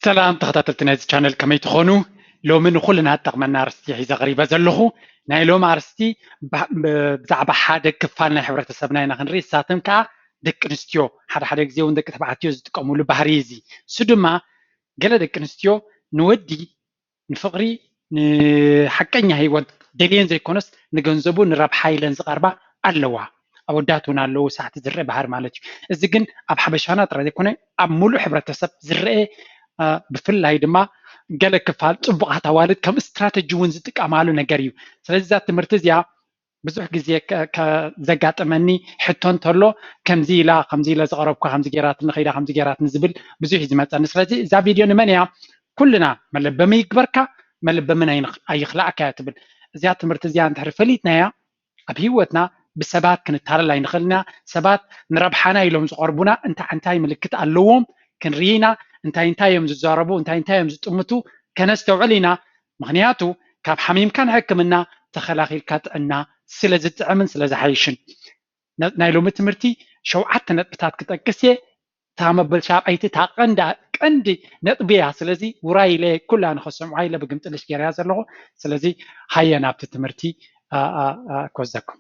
ሰላም ተኸታተልቲ ናይዚ ቻነል፣ ከመይ ትኾኑ? ሎሚ ንኹልና ትጠቕመና ኣርእስቲ ሒዘ ቀሪበ ዘለኹ። ናይ ሎሚ ኣርእስቲ ባ- ብ- ብዛዕባ ሓደ ክፋል ናይ ሕብረተሰብና ኢና ክንርኢ፣ ንሳተን ከዓ ደቂ ኣንስትዮ። ሓደ ሓደ ግዜ እውን ደቂ ተባዕትዮ ዝጥቀሙሉ ባህሪ እዩ እዚ። እሱ ድማ ገለ ደቂ ኣንስትዮ ንወዲ ንፍቕሪ፣ ንሓቀኛ ህይወት ደልየን ዘይኮነስ ንገንዘቡ ንረብሓ ኢለን ዝቐርባ ኣለዋ። ኣወዳት እውን ኣለዉ፣ ሳዕቲ ዝረአ ባህሪ ማለት እዩ። እዚ ግን ኣብ ሓበሻና ጥራይ ዘይኮነ ኣብ ሙሉእ ሕብረተሰብ ዝረአ፣ አ፣ ብፍላይ ድማ ገለ ክፋል ፅቡቓት ኣዋልድ ከም ስትራተጂ እውን ዝጥቀማሉ ነገር እዩ። ስለዚ እዛ ትምህርቲ እዚኣ ብዙሕ ግዜ ከ- ከ- ዘጋጥመኒ ሕቶ እንተሎ፣ ከምዚ ኢላ ከምዚ ኢለ ዝቐረብኳ፣ ከምዚ ገይራትኒ ከይዳ፣ ከምዚ ገይራትኒ ዝብል ብዙሕ እዩ ዝመፀኒ። ስለዚ እዛ ቪድዮ ንመን እያ? ኩልና። መለበሚ ይግበርካ፣ መለበምን ኣይንኽ- ኣይኽላእካ እያ ትብል። እዚኣ ትምህርቲ እዚኣ እንድሕር ፈሊጥናያ፣ ኣብ ህይወትና ብሰባት ክንታለል ኣይንኽእልን ኢና። ሰባት ንረብሓና ኢሎም ዝቐርቡና እንታይ እንታይ ምልክት ኣለዎም ክንርኢ ኢና። እንታይ እንታይ እዮም ዝዛረቡ፣ እንታይ እንታይ እዮም ዝጥምቱ ከነስተውዕል ኢና። ምኽንያቱ ካብ ሓሚምካ ንሕክምና፣ ተኸላኺልካ ጥዕና ስለ ዝጥዕምን ስለ ዝሓይሽን። ነ- ናይ ሎሚ ትምህርቲ ሸውዓተ ነጥብታት ክጠቅስ እየ። እታ መበል ሻብዓይቲ እታ ቀንዲ ቀንዲ ነጥቢ እያ። ስለዚ ውራይ ኢለ ኩላ ንኸሰምዓ ኢለ ብግምጥልሽ ገይረያ ዘለኹ። ስለዚ ሃየ ናብቲ ትምህርቲ አ- አ- አ- ክወስደኩም።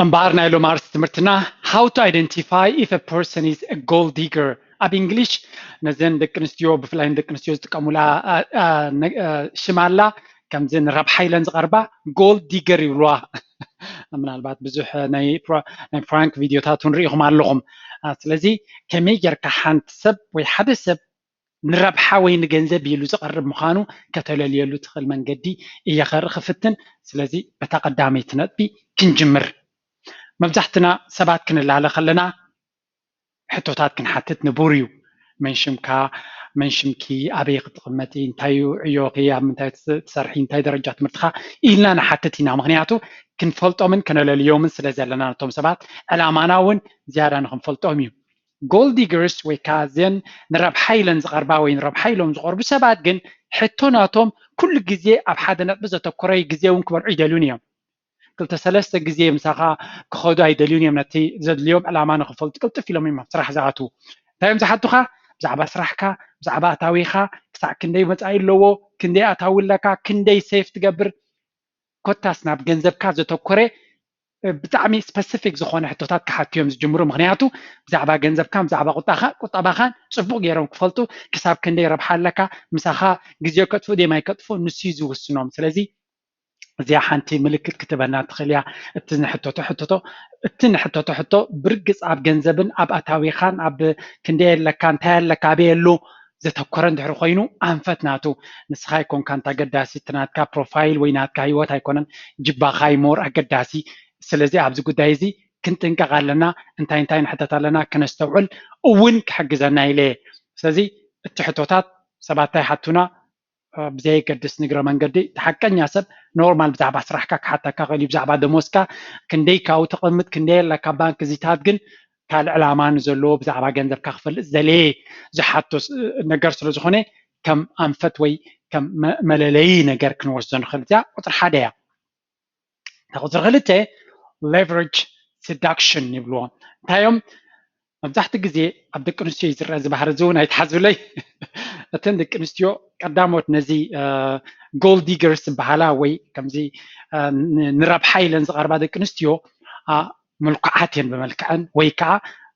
እምበኣር ናይ ሎሚ ኣርእስቲ ትምህርትና፣ how to identify if a person is a gold digger። ኣብ እንግሊሽ ነዘን ደቂ ኣንስትዮ፣ ብፍላይ ንደቂ ኣንስትዮ ዝጥቀሙላ አ- አ- ነ- አ- ሽም ኣላ። ከምዚ ንረብሓ ኢለን ዝቐርባ ጎልድ ዲገር ይብልዋ። ምናልባት ብዙሕ ናይ ፕራ- ናይ ፕራንክ ቪድዮታት እውን ርኢኹም ኣለኹም። አ፣ ስለዚ ከመይ ጌርካ ሓንቲ ሰብ ወይ ሓደ ሰብ ንረብሓ ወይ ንገንዘብ ኢሉ ዝቐርብ ምዃኑ ከተለልየሉ ትኽእል መንገዲ እየ ከርኢ ክፍትን። ስለዚ በታ ቀዳመይቲ ነጥቢ ክንጅምር። መብዛሕትና ሰባት ክንላለ ከለና ሕቶታት ክንሓትት ንቡር እዩ። መን ሽምካ፣ መን ሽምኪ፣ ኣበይ ክትቕመጢ፣ እንታይ እዩ ዕዮኺ፣ ኣብ ምንታይ ትስ- ትሰርሒ፣ እንታይ ደረጃ ትምህርትኻ ኢልና ንሓትት ኢና። ምኽንያቱ ክንፈልጦምን ከነለልዮምን ስለ ዘለና ነቶም ሰባት፣ ዕላማና እውን ዝያዳ ንክንፈልጦም እዩ። ጎልድ ዲገርስ ወይ ከዓ እዘን ንረብሓ ኢለን ዝቐርባ ወይ ንረብሓ ኢሎም ዝቐርቡ ሰባት ግን ሕቶ ናቶም ኩሉ ግዜ ኣብ ሓደ ነጥቢ ዘተኮረ እዩ። ግዜ እውን ክበልዑ ይደልዩን እዮም። ክልተ ሰለስተ ግዜ ምሳኻ ክኸዱ ኣይደልዩን እዮም። ነቲ ዘድልዮም ዕላማ ንክፈልጡ ቅልጥፍ ኢሎም እዮም ኣብ ስራሕ ዝኣትዉ። እንታይ እዮም ዝሓቱኻ? ብዛዕባ ስራሕካ፣ ብዛዕባ ኣታዊኻ፣ ክሳዕ ክንደይ መፃኢ ኣለዎ፣ ክንደይ ኣታዊ ኣለካ፣ ክንደይ ሴፍ ትገብር፣ ኮታስ ናብ ገንዘብካ ዘተኮረ፣ እ፣ ብጣዕሚ ስፐሲፊክ ዝኾነ ሕቶታት ክሓቱ እዮም ዝጅምሩ። ምኽንያቱ ብዛዕባ ገንዘብካን ብዛዕባ ቁጣኻ- ቁጠባኻን ፅቡቕ ገይሮም ክፈልጡ፣ ክሳብ ክንደይ ረብሓ ኣለካ፣ ምሳኻ ግዜ ከጥፍኡ ድዮም ኣይከጥፍኡ ንሱ እዩ ዝውስኖም። ስለዚ እዚኣ ሓንቲ ምልክት ክትበና ትኽእል እያ። እቲ ንሕቶቶ ሕቶቶ እቲ ንሕቶቶ ሕቶ ብርግፅ ኣብ ገንዘብን ኣብ ኣታዊኻን ኣብ ክንደይ ኣለካ እንታይ ኣለካ ኣበይ ኣሎ ዘተኮረ እንድሕር ኮይኑ ኣንፈት ናቱ። ንስኻ ኣይኮንካ እንተ ኣገዳሲ፣ እቲ ናትካ ፕሮፋይል ወይ ናትካ ህይወት ኣይኮነን፣ ጅባኻ እዩ ሞር ኣገዳሲ። ስለዚ ኣብዚ ጉዳይ እዚ ክንጥንቀቕ ኣለና። እንታይ እንታይ ንሕተት ኣለና ክነስተውዕል እውን ክሕግዘና ኢለ እየ። ስለዚ እቲ ሕቶታት ሰባት እንታይ ሓቱና ብዘየገድስ ንግረ መንገዲ እቲ ሓቀኛ ሰብ ኖርማል ብዛዕባ ስራሕካ ክሓተካ ክእል እዩ፣ ብዛዕባ ደሞዝካ ክንደይ ካብኡ ተቐምጥ ክንደይ ኣለካ ባንክ እዚታት ግን ካልእ ዕላማ ንዘለዎ ብዛዕባ ገንዘብካ ክፈልጥ ዝደለየ ዝሓቶ ስ- ነገር ስለ ዝኾነ ከም ኣንፈት ወይ ከም መ- መለለዪ ነገር ክንወስዶ ንኽእል። እዚኣ ቁፅሪ ሓደ እያ። እታ ቁፅሪ ክልተ ሌቨሬጅ ሰዳክሽን ይብልዎ። እንታይ እዮም? መብዛሕትኡ ግዜ ኣብ ደቂ ኣንስትዮ እዩ ዝረአ እዚ ባህሪ እዚ እውን ኣይትሓዝብለይ። እተን ደቂ ኣንስትዮ ቀዳሞት ነዚ ጎልድ ዲገርስ ዝበሃላ ወይ ከምዚ አ፣ ን- ንረብሓ ኢለን ዝቐርባ ደቂ ኣንስትዮ አ፣ ምልኩዓት እየን ብመልክዐን ወይ ከዓ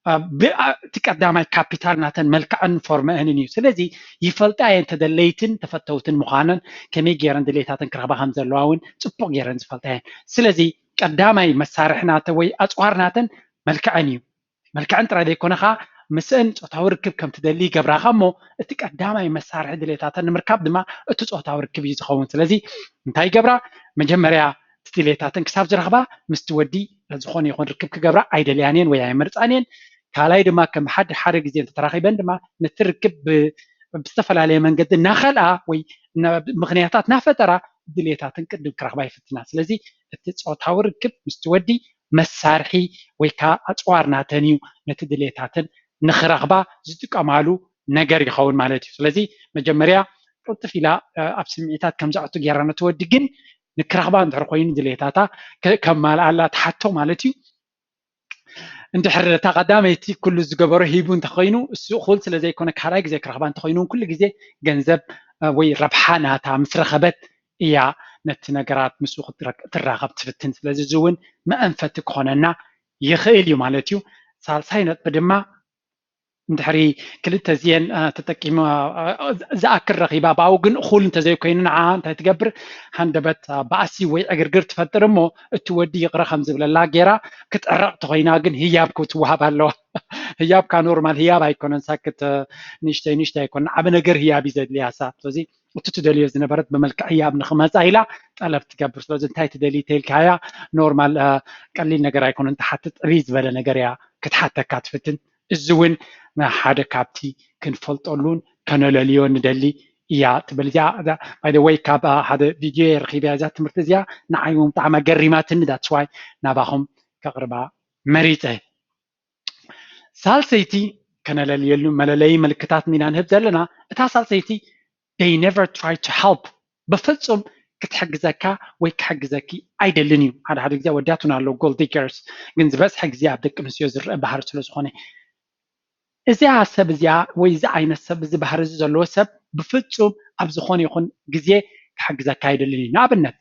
አ፣ ብ- አ፣ እቲ ቀዳማይ ካፒታል ናተን መልክዐን ፎርመአንን እዩ። ስለዚ ይፈልጣ እየን ተደለይትን ተፈተውትን ምዃነን፣ ከመይ ገይረን ድሌታተን ክረኽባ ከም ዘለዋ እውን ፅቡቕ ገይረን ዝፈልጣ እየን። ስለዚ ቀዳማይ መሳርሒ ናተን ወይ ኣፅዋር ናተን መልክዐን እዩ። መልክዐን ጥራይ ዘይኮነ ከዓ ምስአን ፆታዊ ርክብ ከም ትደሊ ይገብራኻ እሞ እቲ ቀዳማይ መሳርሒ ድሌታተን ንምርካብ ድማ እቲ ፆታዊ ርክብ እዩ ዝኸውን። ስለዚ እንታይ ይገብራ? መጀመርያ እቲ ድሌታተን ክሳብ ዝረኽባ ምስቲ ወዲ ዝኾነ ይኹን ርክብ ክገብራ ኣይደልያን እየን ወይ ኣይመርፃን እየን። ካልኣይ ድማ ከም ሓደ ሓደ ግዜ እንተተራኺበን ድማ ነቲ ርክብ ብ- ብዝተፈላለየ መንገዲ እናኸልኣ ወይ እና- ምኽንያታት እናፈጠራ ድሌታተን ቅድም ክረኽባ ይፍትና። ስለዚ እቲ ፆታዊ ርክብ ምስቲ ወዲ መሳርሒ ወይ ከዓ ኣፅዋር ናተን እዩ። ነቲ ድሌታተን ንክረኽባ ዝጥቀማሉ ነገር ይኸውን ማለት እዩ። ስለዚ መጀመርያ ቅልጥፍ ኢላ እ፣ ኣብ ስምዒታት ከም ዘዕቱ ገይራ ነቲ ወዲ ግን ንክረኽባ እንድሕር ኮይኑ ድሌታታ ከ- ከማልኣላ ትሓቶ ማለት እዩ። እንድሕር እታ ቀዳመይቲ ኩሉ ዝገበሮ ሂቡ እንተኮይኑ፣ እሱ እኹል ስለ ዘይኮነ ካልኣይ ግዜ ክረኽባ እንተኮይኑ እውን ኩሉ ግዜ ገንዘብ ወይ ረብሓ ናታ ምስ ረኸበት እያ ነቲ ነገራት ምስኡ ክትራኸብ ትፍትን። ስለዚ እዚ እውን መእንፈቲ ክኾነና ይኽእል እዩ ማለት እዩ። ሳልሳይ ነጥቢ ድማ እንድሕሪ ክልተ እዚአን ተጠቂሙ ዝኣክል ረኺባ፣ ብኣው ግን እኹል እንተዘይኮይኑ ንዓ እንታይ ትገብር? ሃንደበት ባእሲ ወይ ዕግርግር ትፈጥር እሞ እቲ ወዲ ይቕረ ከም ዝብለላ ገይራ ክትዕረቕ ተኾይና ግን ህያብ ክትወሃብ ኣለዋ። ህያብካ ኖርማል ህያብ ኣይኮነን፣ ሳክት ንእሽተይ ንእሽተይ ኣይኮነን፣ ዓቢ ነገር ህያብ እዩ ዘድልያ እሳ። ስለዚ እቲ ትደልዮ ዝነበረት ብመልክዕ ህያብ ንኽመጻ ኢላ ጠለብ ትገብር። ስለዚ እንታይ ትደሊ ተልካያ ኖርማል ቀሊል ነገር ኣይኮነን ትሓትት፣ ዕብይ ዝበለ ነገር እያ ክትሓተካ ትፍትን። እዚ እውን ሓደ ካብቲ ክንፈልጠሉን ከነለልዮ ንደሊ እያ ትብል። እዚኣ ባይ ወይ ካብ ሓደ ቪድዮ ረኺበያ እዛ ትምህርቲ እዚኣ ንዓይ እውን ብጣዕሚ ኣገሪማትኒ። ዳትስ ዋይ ናባኹም ከቕርባ መሪፀ። ሳልሰይቲ ከነለልየሉ መለለይ ምልክታት ኢና ንህብ ዘለና። እታ ሳልሰይቲ they never try to help፣ በፍጹም ክትሕግዘካ ወይ ክሕግዘኪ ኣይደልን እዩ። ሓደ ሓደ ግዜ ወዳቱን ኣለዉ ጎልድ ዲገርስ፣ ግን ዝበዝሐ ግዜ ኣብ ደቂ ኣንስትዮ ዝረአ ባህሪ ስለ ዝኾነ እዚኣ ሰብ እዚኣ ወይ እዚ ዓይነት ሰብ እዚ ባህሪ እዚ ዘለዎ ሰብ ብፍጹም ኣብ ዝኾነ ይኹን ግዜ ክሕግዘካ ኣይደልን እዩ። ንኣብነት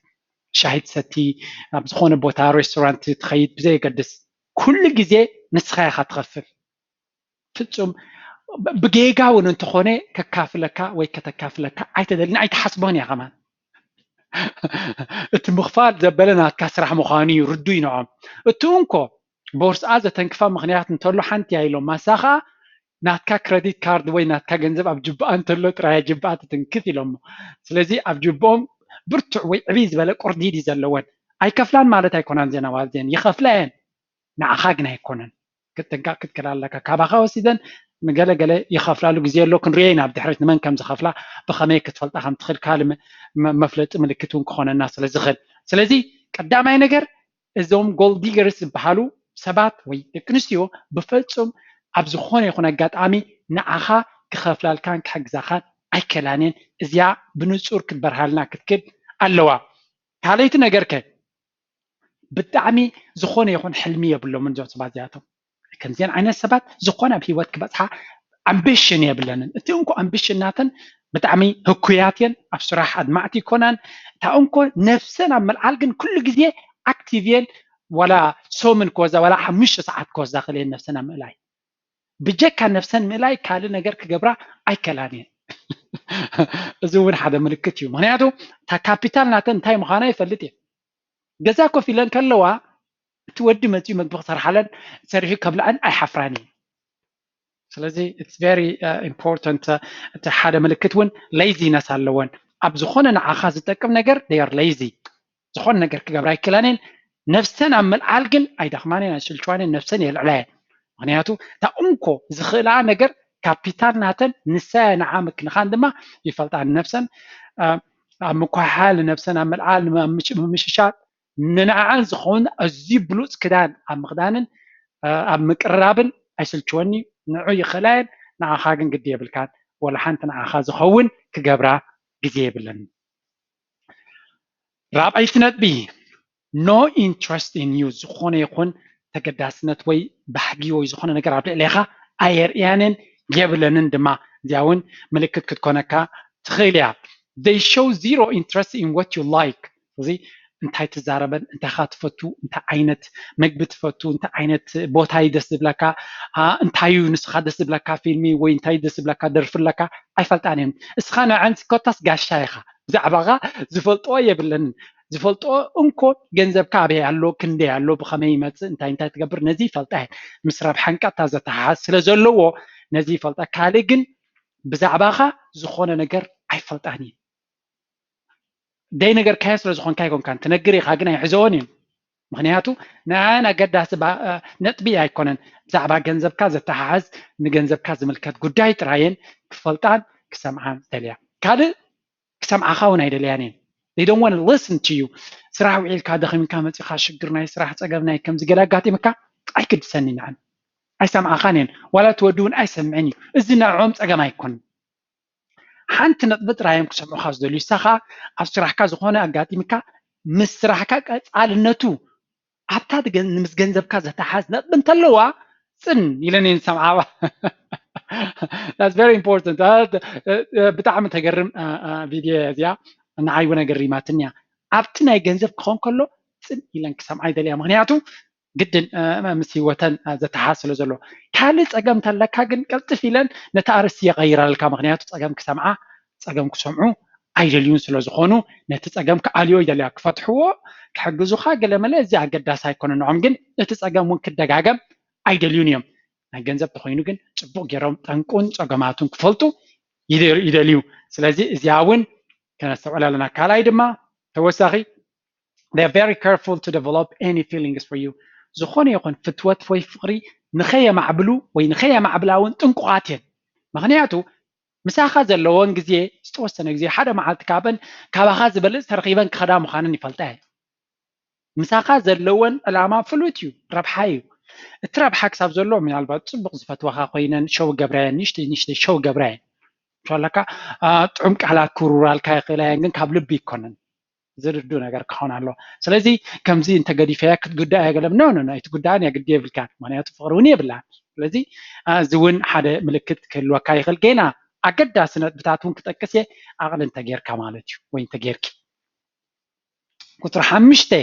ሻሂ ትሰቲ፣ ኣብ ዝኾነ ቦታ ሬስቶራንት ትኸይድ ብዘየገድስ ኩሉ ግዜ ንስኻ ኢኻ ትኸፍል። ፍጹም ብጌጋ እውን እንተኾነ ከካፍለካ ወይ ከተካፍለካ ኣይተደልን ኣይትሓስቦን እያ ከማን። እቲ ምኽፋል ዘበለ ናትካ ስራሕ ምዃኑ እዩ ርዱይ ንዖም። እቲ እንኮ ቦርስኣ ዘተንክፋ ምኽንያት እንተሎ ሓንቲ እያ ኢሎም ማሳ ኸዓ ናትካ ክረዲት ካርድ ወይ ናትካ ገንዘብ ኣብ ጅብኣ እንተሎ ጥራይ ጅብኣ ትትንክፍ ኢሎሞ። ስለዚ ኣብ ጅብኦም ብርቱዕ ወይ ዕብይ ዝበለ ቁርዲድ እዩ ዘለወን። ኣይከፍላን ማለት ኣይኮናን ዜና ዋልዜን ይኸፍላ እየን። ንዓኻ ግን ኣይኮነን። ክትጥንቀቕ ክትክእል ኣለካ። ካባኻ ወሲደን ንገለ ገለ ይኸፍላሉ ግዜ ኣሎ ክንሪኦ ኢና ብድሕሪት ንመን ከም ዝኸፍላ ብኸመይ ክትፈልጣ ከም ትኽእል ካልእ መፍለጢ ምልክት እውን ክኾነና ስለ ዝኽእል። ስለዚ ቀዳማይ ነገር እዞም ጎልድ ዲገርስ ዝበሃሉ ሰባት ወይ ደቂ ኣንስትዮ ብፍጹም ኣብ ዝኾነ ይኹን ኣጋጣሚ ንዓኻ ክኸፍላልካን ክሕግዛኻን ኣይከላን እየን። እዚኣ ብንጹር ክትበርሃልና ክትክእል ኣለዋ። ካልኣይቲ ነገር ከ ብጣዕሚ ዝኾነ ይኹን ሕልሚ የብሎምን እዞም ሰባት እዚኣቶም። ከምዚአን ዓይነት ሰባት ዝኾነ ኣብ ህይወት ክበፅሓ ኣምቢሽን የብለንን። እቲ እንኮ ኣምቢሽን ናተን ብጣዕሚ ህኩያት እየን፣ ኣብ ስራሕ ኣድማዕቲ ይኮናን። እታ እንኮ ነፍሰን ኣብ ምልዓል ግን ኩሉ ግዜ ኣክቲቭ እየን። ዋላ ሰሙን ክወዛ ዋላ ሓሙሽተ ሰዓት ክወዛ ክእል እየን ነፍሰን ኣብ ምእላይ። ብጀካ ነፍሰን ምእላይ ካልእ ነገር ክገብራ ኣይከላን እየን። እዚ እውን ሓደ ምልክት እዩ። ምክንያቱ እታ ካፒታል ናተን እንታይ ምዃና ይፈልጥ እየ። ገዛ ኮፍ ኢለን ከለዋ እቲ ወዲ መፂኡ መግቢ ክሰርሓለን ሰሪሑ ከብልዐን ኣይሓፍራን እዩ። ስለዚ it's very important። እቲ ሓደ ምልክት እውን ሌዚነስ ኣለወን። ኣብ ዝኾነ ንዓኻ ዝጠቅም ነገር they are lazy። ዝኾነ ነገር ክገብራ ኣይክእላን እየን። ነፍሰን ኣብ ምልዓል ግን ኣይደኽማን እየን፣ ኣይስልችዋን እየን፣ ነፍሰን የልዕላ እየን። ምክንያቱ እታ እንኮ ዝኽእላ ነገር ካፒታል ናተን ንሳ እያ ንዓ ምክንኻን ድማ ይፈልጣ። ንነፍሰን ኣብ ምኳሓል፣ ንነፍሰን ኣብ ምልዓል፣ ምምሽሻጥ፣ ንንዓኣን ዝኸውን ኣዝዩ ብሉፅ ክዳን ኣብ ምኽዳንን ኣብ ምቅርራብን ኣይስልችወኒ። ንዑ ይኽእላ እየን፣ ንዓኻ ግን ግዲ የብልካን። ወላ ሓንቲ ንዓኻ ዝኸውን ክገብራ ግዜ የብለንን። ራብዓይቲ ነጥቢ no interest in you፣ ዝኾነ ይኹን ተገዳስነት ወይ ባህጊ ወይ ዝኾነ ነገር ኣብ ልዕሌኻ ኣየርእያንን የብለንን ድማ። እዚኣ እውን ምልክት ክትኮነካ ትኽእል እያ። They show zero interest in what you like። እዚ እንታይ ትዛረበን፣ እንታይ ኻ ትፈቱ፣ እንታይ ዓይነት መግቢ ትፈቱ፣ እንታይ ዓይነት ቦታ እዩ ደስ ዝብለካ፣ እንታይ እዩ ንስኻ ደስ ዝብለካ ፊልሚ ወይ እንታይ ደስ ዝብለካ ደርፊ ኣለካ ኣይፈልጣን እዮም። እስኻ ንዐን ኮታስ ጋሻ ኢኻ። ብዛዕባኻ ዝፈልጥኦ የብለንን። ዝፈልጥኦ እንኮ ገንዘብካ ኣበይ ኣሎ፣ ክንደይ ኣሎ፣ ብኸመይ ይመፅእ፣ እንታይ እንታይ ትገብር፣ ነዚ ይፈልጣ እየን። ምስ ረብሓን ቀጥታ ዘተሓሓዝ ስለ ዘለዎ ነዚ ይፈልጣ። ካልእ ግን ብዛዕባኻ ዝኾነ ነገር ኣይፈልጣን እየን። ደይ ነገር ካዮ ስለ ዝኾንካ ኣይኮንካን ትነግር ኢኻ፣ ግን ኣይሕዘዎን እዮም። ምክንያቱ ንኣን ኣገዳሲ ነጥቢ ኣይኮነን። ብዛዕባ ገንዘብካ ዘተሓሓዝ ንገንዘብካ ዝምልከት ጉዳይ ጥራየን ክፈልጣን ክሰምዓን ደልያ። ካልእ ክሰምዓኻ እውን ኣይደልያን እየን። They don't want to listen to you። ስራሕ ውዒልካ ደኺምካ መፂኻ ሽግር ናይ ስራሕ ፀገም ናይ ከምዚ ገለ ኣጋጢምካ ኣይክድሰኒ ንዓን ኣይሰምዓኻን እየን። ዋላ እቲ ወዲ እውን ኣይሰምዕን እዩ። እዚ ንዕኦም ፀገም ኣይኮንን። ሓንቲ ነጥቢ ጥራይ እዮም ክሰምዑኻ ዝደልዩ። ንሳ ኸዓ ኣብ ስራሕካ ዝኾነ ኣጋጢምካ ምስ ስራሕካ ቀፃልነቱ ኣብታ ምስ ገንዘብካ ዘተሓዝ ነጥቢ እንተለዋ ጽን ኢለን እየን ዝሰምዓዋ። That's very important። ብጣዕሚ ተገርም ቪድዮ እያ እዚኣ። ንዓይ እውን ኣገሪማትኒ እያ። ኣብቲ ናይ ገንዘብ ክኸውን ከሎ ጽን ኢለን ክሰምዓ ይደልያ። ምክንያቱ ግድን ምስ ህይወተን ዘተሓዝ ስለ ዘሎ። ካልእ ጸገም እንተለካ ግን ቀልጥፍ ኢለን ነቲ ኣርእስቲ የቐይራልካ። ምክንያቱ ጸገም ክሰምዓ ጸገም ክሰምዑ ኣይደልዩን ስለ ዝኾኑ ነቲ ጸገም ክኣልዮ ይደልያ። ክፈትሕዎ ክሕግዙኻ ገለመለ እዚ ኣገዳሲ ኣይኮነን ንዖም። ግን እቲ ጸገም እውን ክደጋገም ኣይደልዩን እዮም። ናይ ገንዘብ ተኾይኑ ግን ጽቡቕ ገይሮም ጠንቁን ጸገማቱን ክፈልጡ ይደልዩ። ስለዚ እዚኣ እውን ከነስተውዕል ኣለና። ካልኣይ ድማ ተወሳኺ they're very careful to develop any feelings for you። ዝኾነ ይኹን ፍትወት ወይ ፍቕሪ ንኸየማዕብሉ ወይ ንኸየማዕብላ እውን ጥንቁቓት እየን። ምክንያቱ ምሳኻ ዘለዎን ግዜ ዝተወሰነ ግዜ ሓደ መዓልቲ ካብን ካባኻ ዝበልፅ ተረኺበን ክኸዳ ምዃነን ይፈልጣ እየን። ምሳኻ ዘለወን ዕላማ ፍሉጥ እዩ፣ ረብሓ እዩ። እቲ ረብሓ ክሳብ ዘሎ ምናልባት ፅቡቕ ዝፈትወኻ ኮይነን ሸው ገብራየን ንሽተይ ንሽተይ ሸው ገብራየን ሸለካ ጥዑም ቃላት ክውርውራልካ ይኽእላ እየን፣ ግን ካብ ልቢ ይኮነን። ዝርዱ ነገር ክኸውን ኣሎ። ስለዚ ከምዚ እንተገዲፈያ ክትጉዳእ እያ ገለም ኖ ኖ እቲ ጉዳይ ናይ ግዲ የብልካ፣ ምክንያቱ ፍቅሪ እውን የብላ። ስለዚ እዚ እውን ሓደ ምልክት ክህልወካ ይኽእል። ገና ኣገዳሲ ነጥብታት እውን ክጠቅስ እየ፣ ኣቕሊ እንተጌርካ ማለት እዩ ወይ እንተጌርኪ። ቁፅሪ ሓሙሽተ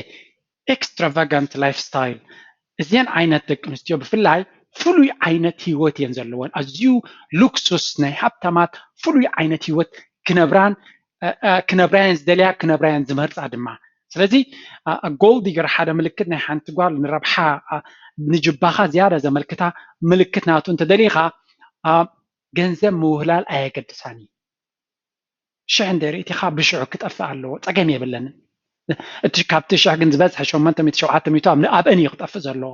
extravagant lifestyle። እዚን ዓይነት ደቂ ኣንስትዮ ብፍላይ ፍሉይ ዓይነት ህይወት እየን ዘለወን። ኣዝዩ ሉክሱስ ናይ ሃብታማት ፍሉይ ዓይነት ህይወት ክነብራን ክነብራየን ዝደልያ ክነብራየን ዝመርፃ ድማ። ስለዚ ጎልድ ዲገር ሓደ ምልክት ናይ ሓንቲ ጓል ንረብሓ ንጅባኻ ዝያዳ ዘመልክታ ምልክት ናቱ እንተደሊኻ ገንዘብ ምውህላል ኣየገድሳን እዩ። ሽሕ እንደ ርእቲኻ ብሽዑ ክጠፍእ ኣለዎ፣ ፀገም የብለንን። እቲ ካብቲ ሽሕ ግን ዝበዝሐ ሸሞንተ ሚእቲ ሸውዓተ ሚእቲ ኣብአን እዩ ክጠፍእ ዘለዎ።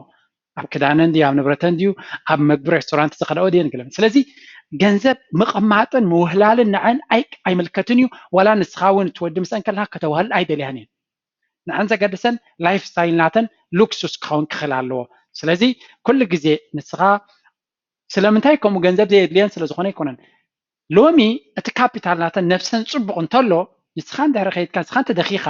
ኣብ ክዳነን ድዩ ኣብ ንብረተን ድዩ ኣብ መግቢ ሬስቶራንት ዝኸዳኦ ድየን ገለን። ስለዚ ገንዘብ ምቕማጥን ምውህላልን ንዐን ኣይምልከትን እዩ። ዋላ ንስኻ እውን እቲ ወዲ ምስአን ከለካ ከተዋህልል ኣይደልያን እየን። ንዐን ዘገድሰን ላይፍ ስታይል ናተን ሉክሱስ ክኸውን ክኽእል ኣለዎ። ስለዚ ኩሉ ግዜ ንስኻ ስለምንታይ ከምኡ ገንዘብ ዘየድልየን ስለዝኾነ ኣይኮነን። ሎሚ እቲ ካፒታል ናተን ነብሰን ፅቡቕ እንተሎ ንስኻ እንድሕሪ ከይድካ ንስኻ እንተደኺኻ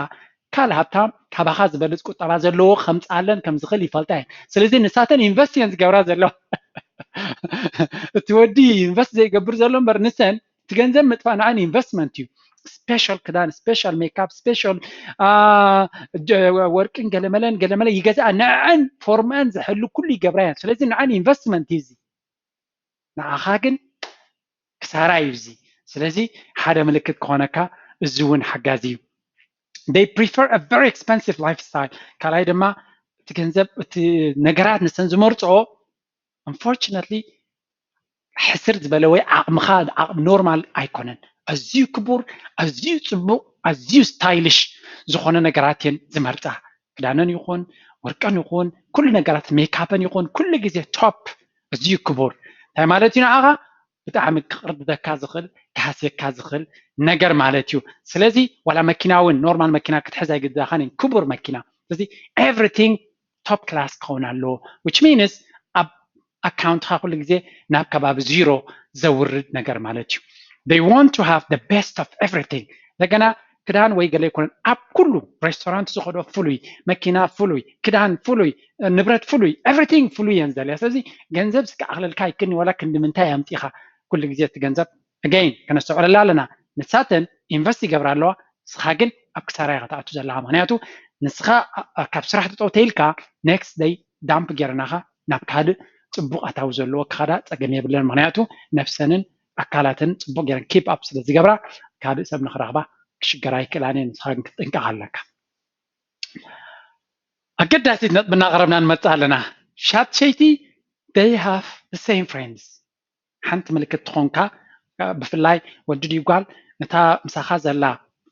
ካልእ ሃብታም ካባኻ ዝበልፅ ቁጠባ ዘለዎ ከምፅኣለን ከም ዝኽእል ይፈልጣ እየን። ስለዚ ንሳተን ኢንቨስት እየን ዝገብራ ዘለዋ። እቲ ወዲ ኢንቨስት ዘይገብር ዘሎ እምበር ንሰን እቲ ገንዘብ ምጥፋእ ንዐን ኢንቨስትመንት እዩ። ስፔሻል ክዳን፣ ስፔሻል ሜካፕ፣ ስፔሻል ወርቅን ገለመለን ገለመለ ይገዝኣ ንዐን ፎርመን ዝሕሉ ኩሉ ይገብራ እየን። ስለዚ ንዐን ኢንቨስትመንት እዩ እዚ። ንዓኻ ግን ክሳራ እዩ እዚ። ስለዚ ሓደ ምልክት ክኾነካ እዚ እውን ሓጋዚ እዩ። They prefer a very expensive lifestyle። ካልኣይ ድማ እቲ ገንዘብ እቲ ነገራት ንሰን ዝመርፅኦ unfortunately ሕስር ዝበለ ወይ ዓቕምኻ ዓቕሚ ኖርማል ኣይኮነን። ኣዝዩ ክቡር፣ ኣዝዩ ፅቡቕ፣ ኣዝዩ ስታይልሽ ዝኾነ ነገራት እየን ዝመርፃ። ክዳነን ይኹን ወርቀን ይኹን ኩሉ ነገራት ሜካፐን ይኹን ኩሉ ግዜ ቶፕ ኣዝዩ ክቡር። እንታይ ማለት እዩ ንዓኻ? ብጣዕሚ ክቕርብደካ ዝኽእል ክሃስየካ ዝኽእል ነገር ማለት እዩ። ስለዚ ዋላ መኪና እውን ኖርማል መኪና ክትሕዝ ኣይግድዳኻን እዩ ክቡር መኪና። ስለዚ ኤቭሪቲንግ ቶፕ ክላስ ክኸውን ኣለዎ። Which means ኣብ ኣካውንትኻ ኩሉ ግዜ ናብ ከባቢ ዚሮ ዘውርድ ነገር ማለት እዩ። They want to have the best of everything። እንደገና ክዳን ወይ ገለ ይኮነን ኣብ ኩሉ ሬስቶራንት ዝኸዶ ፍሉይ፣ መኪና ፍሉይ፣ ክዳን ፍሉይ፣ ንብረት ፍሉይ፣ ኤቭሪቲንግ ፍሉይ እየን ዝደልያ። ስለዚ ገንዘብ ዝከኣክለልካ ይክኒ ዋላ ክንዲ ምንታይ ኣምፂኻ ኩሉ ግዜ እቲ ገንዘብ ኣገይን ከነስተውዕለላ ኣለና። ንሳተን ኢንቨስት ይገብራ ኣለዋ፣ ንስኻ ግን ኣብ ክሳራ ኢኻ ትኣቱ ዘለኻ። ምክንያቱ ንስኻ ካብ ስራሕ ጠጠው ተይልካ ኔክስት ደይ ዳምፕ ጌርናኻ ናብ ካልእ ፅቡቕ ኣታዊ ዘለዎ ክኸዳ ፀገም የብለን። ምክንያቱ ነብሰንን ኣካላትን ፅቡቕ ጌረን ኪፕ ኣፕ ስለ ዝገብራ ካልእ ሰብ ንክረኽባ ክሽገራ ይክእላን እየን። ንስኻ ግን ክትጥንቀቕ ኣለካ። ኣገዳሲት ነጥቢ እናቐረብና ንመፅእ ኣለና። ሻት ሸይቲ they have the same friends። ሓንቲ ምልክት ትኾንካ ብፍላይ ወዲ ድዩ ጓል ነታ ምሳኻ ዘላ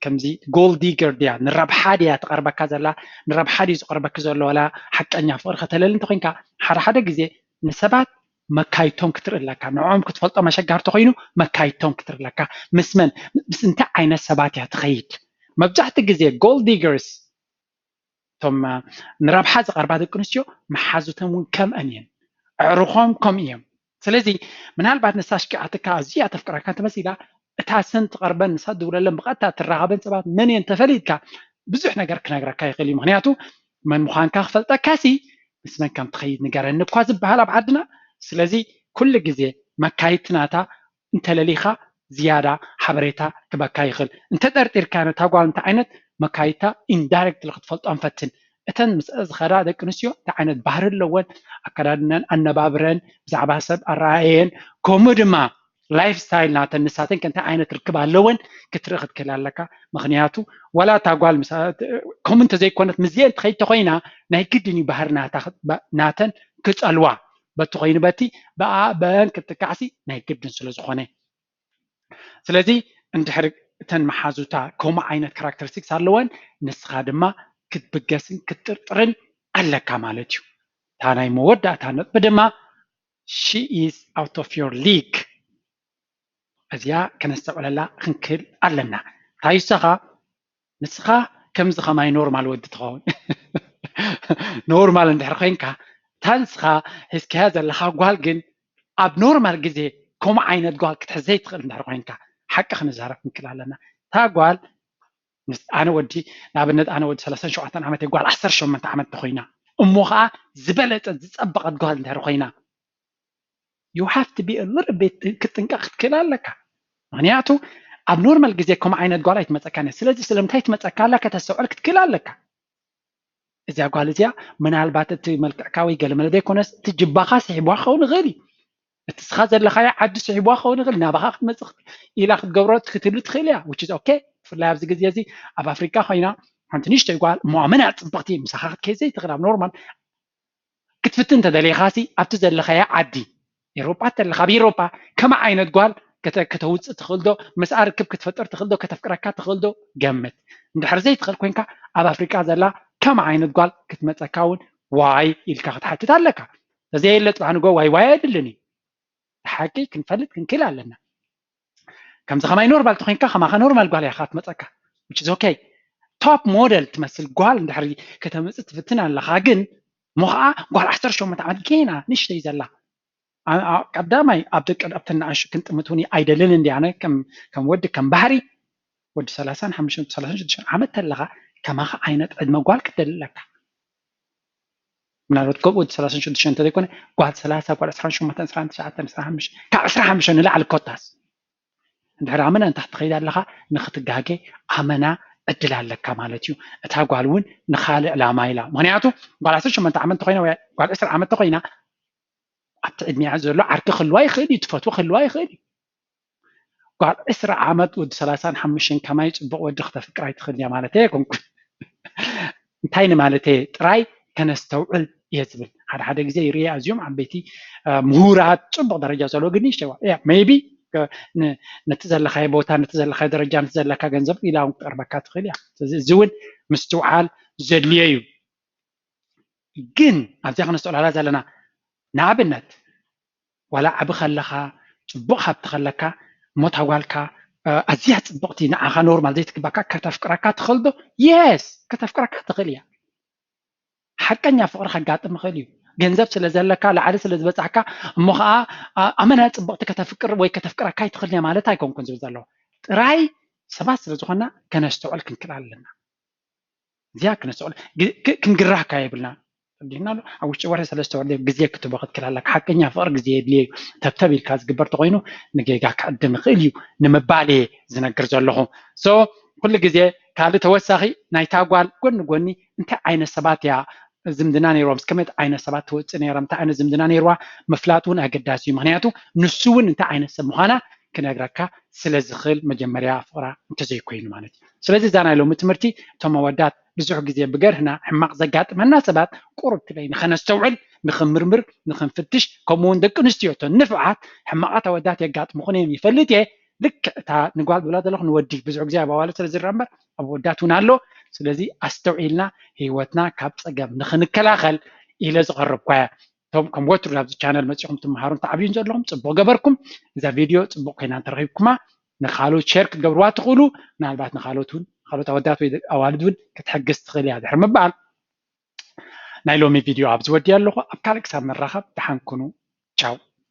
ከምዚ ጎልድ ዲገር ድያ ንረብሓ ድያ ትቐርበካ ዘላ ንረብሓ ድዩ ዝቐርበኪ ዘሎ ወላ ሓቀኛ ፍቕሪ ከተለሊ እንተኮይንካ ሓደ ሓደ ግዜ ንሰባት መካይቶም ክትርኢ ኣለካ። ንዕኦም ክትፈልጦም ኣሸጋሪ ተኮይኑ መካይቶም ክትርኢ ኣለካ። ምስ መን ምስ እንታይ ዓይነት ሰባት እያ ትኸይድ? መብዛሕትኡ ግዜ ጎልድ ዲገርስ እቶም ንረብሓ ዝቐርባ ደቂ ኣንስትዮ መሓዙተን እውን ከምአን እየን። ኣዕሩኾም ከምኡ እዮም። ስለዚ ምናልባት ንሳ ኣሽኪዓትካ ኣዝያ ተፍቅረካ እንተመሲላ እታ ሰን ትቐርበን ንሳ ትድውለለን ብቐጥታ ትራኸበን ሰባት መን እየን ተፈሊጥካ ብዙሕ ነገር ክነግረካ ይኽእል እዩ። ምክንያቱ መን ምዃንካ ክፈልጠካሲ ምስ መን ከም ትኸይድ ንገረኒ እኳ ዝበሃል ኣብ ዓድና። ስለዚ ኩሉ ግዜ መካይድቲ ናታ እንተለሊኻ ዝያዳ ሓበሬታ ክበካ ይኽእል። እንተጠርጢርካ ነታ ጓል እንታይ ዓይነት መካይድታ ኢንዳይሬክትሊ ክትፈልጦ ንፈትን። እተን ምስ ዝኸዳ ደቂ ኣንስትዮ እንታይ ዓይነት ባህሪ ኣለወን፣ ኣከዳድነን፣ ኣነባብረን፣ ብዛዕባ ሰብ ኣረኣየን፣ ከምኡ ድማ ላይፍ ስታይል ናተን ንሳተን ከ እንታይ ዓይነት ርክብ ኣለወን ክትርኢ ክትክእል ኣለካ። ምክንያቱ ዋላ እታ ጓል ከምኡ እንተዘይኮነት ምስዚአን ትኸይድ ተኮይና ናይ ግድን እዩ ባህሪ ናተን ክፀልዋ። በቲ ኮይኑ በቲ ብኣበን ክትጥቃዕሲ ናይ ግድን ስለ ዝኾነ። ስለዚ እንድሕር እተን መሓዙታ ከምኡ ዓይነት ካራክተሪስቲክስ ኣለወን፣ ንስኻ ድማ ክትብገስን ክትጥርጥርን ኣለካ ማለት እዩ። እታ ናይ መወዳእታ ነጥቢ ድማ she is out of your league። እዚኣ ከነስተውዕለላ ክንክእል ኣለና። እንታይ ንስኻ ንስኻ ከምዚ ከማይ ኖርማል ወዲ ትኸውን። ኖርማል እንድሕር ኮይንካ እታ ንስኻ ሒዝካያ ዘለኻ ጓል ግን ኣብ ኖርማል ግዜ ከምኡ ዓይነት ጓል ክትሕዘ ይትኽእል እንድሕር ኮይንካ ሓቂ ክንዛረብ ክንክእል ኣለና። እታ ጓል ኣነ ወዲ ንኣብነት ኣነ ወዲ ሰላሳን ሸውዓተን ዓመት ጓል ዓሰርተ ሸሞንተ ዓመት ተኮይና እሞ ከዓ ዝበለፀት ዝፀበቐት ጓል እንድሕር ኮይና you have to be a little bit ክትጥንቀቕ ክትክእል ኣለካ። ምክንያቱ ኣብ ኖርማል ግዜ ከምኡ ዓይነት ጓል ኣይትመፀካን እያ። ስለዚ ስለምንታይ ትመፀካ ኣላ ከተስተውዕል ክትክእል ኣለካ። እዚኣ ጓል እዚኣ ምናልባት እቲ መልክዕካ ወይ ገለመለ ዘይኮነስ እቲ ጅባኻ ስሒቧ ክኸውን ይኽእል እዩ። እቲ ስኻ ዘለኻዮ ዓዲ ስሒቧ ክኸውን ይኽእል፣ ናባኻ ክትመፅእ ኢላ ክትገብሮ ክትህሉ ትኽእል እያ። Which is okay። ብፍላይ ኣብዚ ግዜ እዚ ኣብ ኣፍሪቃ ኮይና ሓንቲ ንእሽተይ ጓል እሞ ኣመና ፅብቕቲ ምሳኻ ክትከይድ ዘይትኽእል ኣብ ኖርማል ክትፍትን እንተደሊኻሲ ኣብቲ ዘለኻዮ ዓዲ ኤሮጳ ተለኻ ኣብ ኤሮጳ ከመ ዓይነት ጓል ከተውፅእ ትኽእል ዶ? ምስኣ ርክብ ክትፈጥር ትኽእል ዶ? ከተፍቅረካ ትኽእል ዶ? ገምት። እንድሕር ዘይትኽእል ኮይንካ ኣብ ኣፍሪቃ ዘላ ከመ ዓይነት ጓል ክትመፀካ እውን ዋይ ኢልካ ክትሓትት ኣለካ። ተዘየለ ፅባሕ ንጎ ዋይ ዋይ ኣይድልን እዩ። ሓቂ ክንፈልጥ ክንክእል ኣለና። ከምዚ ከማይ ኖርማል ተኮይንካ ከማኻ ኖርማል ጓል እያ ክትመፀካ። Which is okay። ቶፕ ሞደል ትመስል ጓል እንድሕር ከተምፅእ ትፍትን ኣለኻ ግን እሞ ከዓ ጓል ዓሰርተ ሸሞንተ ዓመት ጌና ንእሽተይ ዘላ ቀዳማይ ኣብ ደቂ ኣብተን ንኣሽቱ ክንጥምት እውን ኣይደልን እንዲ ኣነ ከም ወዲ ከም ባህሪ ወዲ ሰላሳን ሓሙሽተን ሰላሳን ሽዱሽተን ዓመት ተለኻ ከማኻ ዓይነት ዕድመ ጓል ክትደሊ ኣለካ። ምናልባት ከምኡ ወዲ ሰላሳን ሽዱሽተን እንተዘይኮነ ጓል ሰላሳ ጓል ዕስራን ሸሞንተን ዕስራን ትሽዓተን ዕስራን ሓሙሽተን ካብ ዕስራን ሓሙሽተን ንላዕሊ ኮታስ እንድሕር ኣመና ንታሕቲ ትኸይድ ኣለኻ ንክትጋገ ኣመና ዕድል ኣለካ ማለት እዩ። እታ ጓል እውን ንካልእ ዕላማ ኢላ ምክንያቱ ጓል ዓሰርተ ሸሞንተ ዓመት ተኮይና ወይ ጓል ዕስራ ዓመት ተኮይና ኣብቲ ዕድሚኣ ዘሎ ዓርኪ ክህልዋ ይኽእል እዩ፣ ትፈትዎ ክህልዋ ይኽእል እዩ። ጓል ዕስራ ዓመት ወዲ ሰላሳን ሓሙሽተን ከማይ ፅቡቕ ወዲ ክተፍቅር ኣይትኽእል እያ ማለት ኣይኮንኩን። እንታይ ንማለት እየ ጥራይ ከነስተውዕል እየ ዝብል። ሓደ ሓደ ግዜ ይርየ ኣዝዮም ዓበይቲ ምሁራት ፅቡቕ ደረጃ ዘለዎ ግን ይሸዋ ሜቢ ነቲ ዘለካዮ ቦታ ነቲ ዘለካዮ ደረጃ ነቲ ዘለካ ገንዘብ ኢላ እውን ክትቀርበካ ትኽእል እያ። ስለዚ እዚ እውን ምስትውዓል ዘድልዮ እዩ። ግን ኣብዚኣ ክነስተውዕላላ ዘለና ንኣብነት ዋላ ዓቢ ከለኻ ፅቡቕ ሃብቲ ከለካ እሞ እታ ጓልካ ኣዝያ ፅብቕቲ ንዓኻ ኖርማል ዘይትግባካ ከተፍቅረካ ትኽእል ዶ? የስ ከተፍቅረካ ትኽእል እያ። ሓቀኛ ፍቕሪ ከጋጥም ይኽእል እዩ። ገንዘብ ስለ ዘለካ ላዕሊ ስለ ዝበፃሕካ እሞ ከዓ ኣመና ፅብቕቲ ከተፍቅር ወይ ከተፍቅረካ ይትኽእል እያ ማለት ኣይኮንኩን ዝብል ዘለኹ። ጥራይ ሰባት ስለ ዝኾና ከነስተውዕል ክንክእል ኣለና። እዚኣ ክነስተውዕል ክንግራህካ የብልና። ተረዲእና ኣሎ ኣብ ውሽጢ ወርሒ ሰለስተ ወርሒ ግዜ ክትቦ ክትክል ኣለካ። ሓቀኛ ፍቕሪ ግዜ የድልየ እዩ። ተብተብ ኢልካ ዝግበር ተኮይኑ ንጌጋ ክዕድም ይኽእል እዩ ንምባል እየ ዝነግር ዘለኹ። ሶ ኩሉ ግዜ ካልእ ተወሳኺ ናይታ ጓል ጎኒ ጎኒ እንታይ ዓይነት ሰባት እያ ዝምድና ነይርዎም፣ እስከ መት ዓይነት ሰባት ትወፅእ ነይራ፣ እንታይ ዓይነት ዝምድና ነይርዋ ምፍላጥ እውን ኣገዳሲ እዩ። ምክንያቱ ንሱ እውን እንታይ ዓይነት ሰብ ምዃና ክነግረካ ስለ ዝኽእል መጀመርያ ፍቕራ እንተዘይኮይኑ ማለት እዩ። ስለዚ እዛ ናይ ሎሚ ትምህርቲ እቶም ኣወዳት ብዙሕ ግዜ ብገርህና ሕማቕ ዘጋጥመና ሰባት ቁሩብ ትበይ ንኸነስተውዕል፣ ንኽምርምር፣ ንኽንፍትሽ፣ ከምኡ እውን ደቂ ኣንስትዮ እተን ንፍዓት ሕማቓት ኣወዳት የጋጥሙኹን እዮም ይፈልጥ እየ። ልክዕ እታ ንጓል ዝብላ ዘለኹ ንወዲ ብዙሕ ግዜ ኣብ ኣዋልድ ስለ ዝረአ እምበር ኣብ ኣወዳት እውን ኣሎ። ስለዚ ኣስተውዒልና ህይወትና ካብ ፀገም ንኽንከላኸል ኢለ ዝቐረብኳ እያ። እቶም ከም ወትሩ ናብዚ ቻነል መፂኹም ትመሃሩን ትዓብዩን ዘለኹም ፅቡቕ ገበርኩም። እዛ ቪድዮ ፅቡቕ ኮይና እንተረኺብኩማ ንኻልኦት ሼር ክትገብርዋ ትኽእሉ። ምናልባት ንኻልኦት እውን ካልኦት ኣወዳት ወይ ኣዋልድ እውን ክትሕግዝ ትኽእል እያ ድሕሪ ምባል ናይ ሎሚ ቪድዮ ኣብዚ ወዲኣ ኣለኹ። ኣብ ካልእ ክሳብ ንራኸብ ደሓን ኩኑ። ቻው።